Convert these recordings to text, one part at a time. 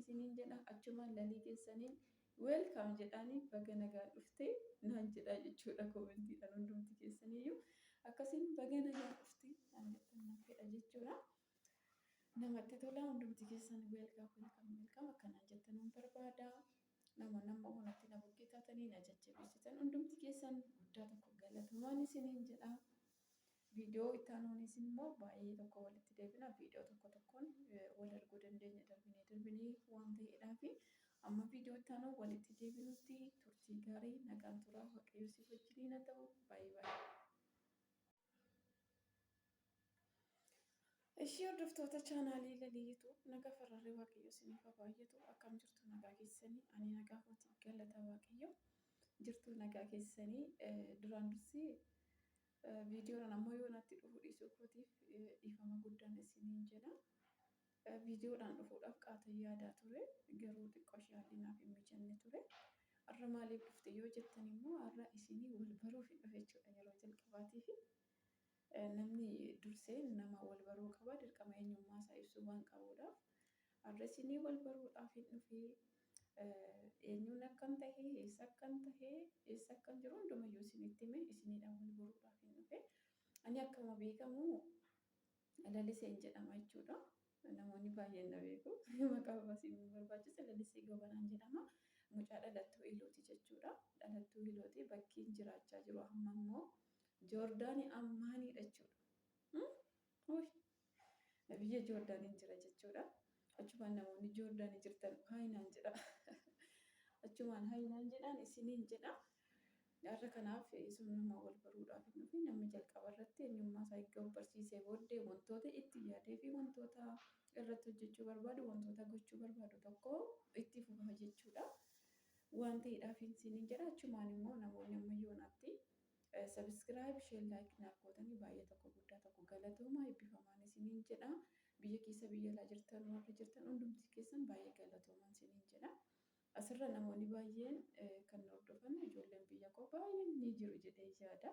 isiniin jedha. Achumaan lalii keessaniin welcome jedhaanii baga nagaan dhufte naan jedhaa jechuudha koomentiidhaan hundumti keessaniyyuu. Akkasiin baga nagaan dhufte naan jettan nan fedha jechuudha. Namatti tola, hundumti keessan welcome, welcome, welcome akkanaan jettan barbaada. Namoonni amma onatti na bukkee taatanii na jajjabeessitan hundumti keessan guddaa tokko galatoomaan isiniin jedha. Viidiyoo itti aanuunis immoo baay'ee tokko walitti deebina. Viidiyoo tokko tokkoon wal arguu dandeenya darbinee darbinee waan ta'eedhaaf, amma viidiyoo itti aanuun walitti deebinutti turtii gaarii, nagaan turaa, Waaqayyo si wajjiniin haa ta'u. Baay'ee baay'ee. Ishii hordoftoota chaanaalii Lalii YouTube, nagaa fararri Waaqayyo isiniif haa baay'atu. Akkam jirtu, nagaa keessanii? Ani nagaa kooti, galata Waaqayyo. Jirtu, nagaa keessanii? Duraan dursee viidiyoodhaan ammoo yoo natti dhufu dhiisuu kootiif dhiifama guddaan isiniin jedha. Viidiyoodhaan dhufuudhaaf qaata yaadaa ture, garuu xiqqoo ishee haalli naaf hin mijanne ture. Har'a maaliif dhufte yoo jettan immoo, har'a isinii wal baruuf hin dhufe jechuudha yeroo jalqabaatiifi. Namni dursee nama wal baruu qaba, dirqama eenyummaa isaa ibsuu waan qabuudhaaf. Har'a isinii wal baruudhaaf hin dhufee, eenyuun akkan tahe, eessa akkan tahe, eessa akkan jiru hundumayyuu isinitti hime isiniidhaan wal baruudhaaf hin dhufe. Ani akkuma beekamu Laliseen jedhama jechuudha. Namoonni baay'een na beeku. Maqaa baasii nu barbaachisa. Lalisee Gobanaan jedhama. Mucaa dhalattuu Iluuti jechuudha. Dhalattuu Iluuti, bakkiin jiraachaa jiru amma immoo Joordaanii Ammaaniidha jechuudha. Biyya Joordaaniin jira jechuudha. Achumaan namoonni Joordaanii jirtan haayinaan jedha. Achumaan haayinaan jedhaan isiniin jedha. Har'a kanaaf isinuma wal baruudhaaf hin dhufi. Namni jalqaba irratti eenyummaa isaa eegga of barsiisee booddee wantoota itti yaadee fi wantoota irratti hojjechuu barbaadu, wantoota gochuu barbaadu tokko itti fufa jechuudha. Waan ta'eedhaaf isiniin jedha. Achumaan immoo namoonni amma yoonaatti subscribe, share, like naaf gootanii baay'ee tokko guddaa tokko galatoomaa, eebbifamaan isiniin jedha. Biyya keessa, biyya alaa jirtan, warri jirtan hundumti keessan baay'ee galatoomaan isiniin jedha. Asirra namoonni baay'een kan hordofan ijoolleen biyya koo baay'een ni jiru jedhee yaada.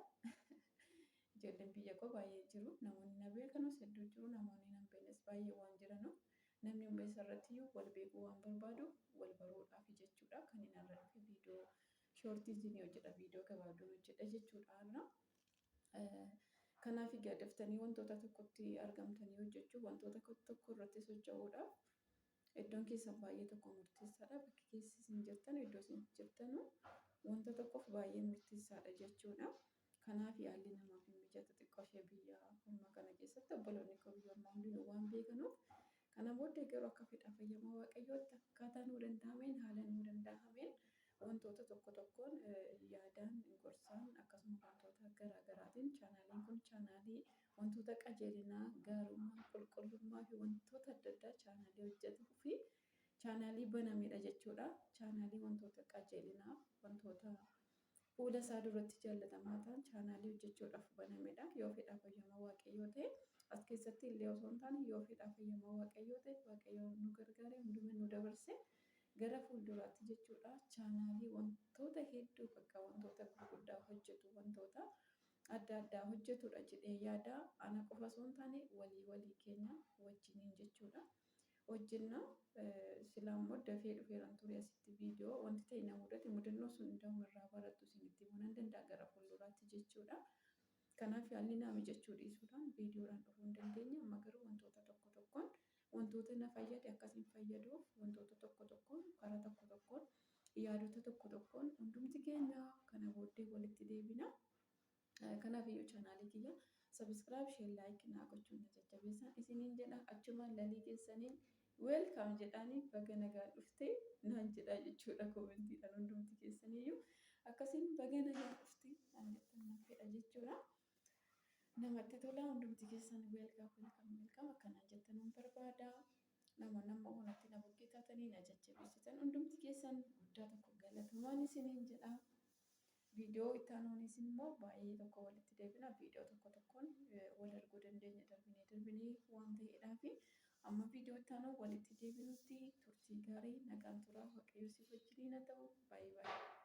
Ijoolleen biyya koo baay'een jiru. Namoonni na beekanos hedduu jiru. Namoonni na hin beeknes baay'ee waan jiranuuf, namni humna irratti iyyuu wal beekuu waan barbaadu wal baruudhaaf jechuudha. Kan inni irra dhufe viidiyoo short isinii hojjedha, viidiyoo gabaabduu hojjedha jechuudha har'a. Kanaaf egaa daftanii wantoota tokkotti argamtanii hojjechuu, wantoota tokko irratti socho'uudhaaf iddoon keessan baay'ee tokko murteessaadha. Bakki keessa isin jirtan, iddoo isin jirtanu wanta tokkoof baay'ee murteessaadha jechuudha. Kanaaf yaalli namaaf hin mijatu xiqqoo ishee biyya ormaa kana keessatti, obboloonni koo biyya ormaa hundinuu waan beekanuuf. Kana booddee garuu akka fedha fayyamaa Waaqayyootti, akkaataa nuu danda'ameen, haala nuu danda'ameen, wantoota tokko tokkoon, yaadaan, gorsaan, akkasuma wantoota garaa garaatiin, chaanaaliin kun chaanaalii wantoota qajeelinaa, gaarummaa, qulqullummaa fi wantoota adda addaa chaanaalii hojjetuu fi chaanaalii banamedha jechuudha. Chaanaalii wantoota qajeelinaa, wantoota fuula isaa duratti jaallatamaa ta'an chaanaalii hojjechuudhaaf banamedha. Yoo fedha fayyamaa Waaqayyoo ta'e, as keessatti illee osoo hin taane, yoo fedha fayyamaa Waaqayyoo ta'e, Waaqayyoo nu gargaare, hunduma nu dabarse gara fuulduraatti jechuudha. Chaanaalii wantoota hedduu, bakka wantoota gurguddaa hojjetu, wantoota adda addaa hojjetudha jedhee yaada. Ana qofa osoo hin taane walii walii keenya wajjiniin jechuudha. Hojjenna. Silaa immoo dafee dhufeeran ture asitti, viidiyoo wanti ta'e na mudate, mudannoo sun hundaa'uma irraa barattu isinitti himuu nan danda'a gara fuulduraatti jechuudha. Kanaaf yaalli naa mijachuu dhiisuudhaan viidiyoodhaan dhufuu hin dandeenye. Amma garuu wantoota tokko tokkoon, wantoota na fayyade akkasiin fayyaduuf, wantoota tokko tokkoon, karaa tokko tokkoon, yaadota tokko tokkoon hundumti keenya kana booddee walitti deebina. Kanaaf iyyuu chaanaalii kiyya subscribe, share, like naa gochuun na jajjabeessan isiniin jedha. Achumaan lalii keessaniin welcome jedhaanii baga nagaan dhufte naan jedhaa jechuudha koomentiidhaan hundumti keessaniyyuu. Akkasiin baga nagaan dhufte naan jettan nan fedha jechuudha. Namatti tola, hundumti keessan welcome, welcome, welcome akkanaan jettan nan barbaada. Namoonni amma onatti na bukkee taatanii na jajjabeessitan hundumti keessan guddaa tokko galatoomaan isiniin jedha. Viidiyoo itti aanuunis immoo baay'ee tokko walitti deebina. Viidiyoo tokko tokkoon wal arguu dandeenya darbinee darbinee waan ta'eedhaaf, amma viidiyoo itti aanuun walitti deebinutti turtii gaarii, nagaan turaa, Waaqayyo si wajjiniin haa ta'u. Baay'ee baay'ee.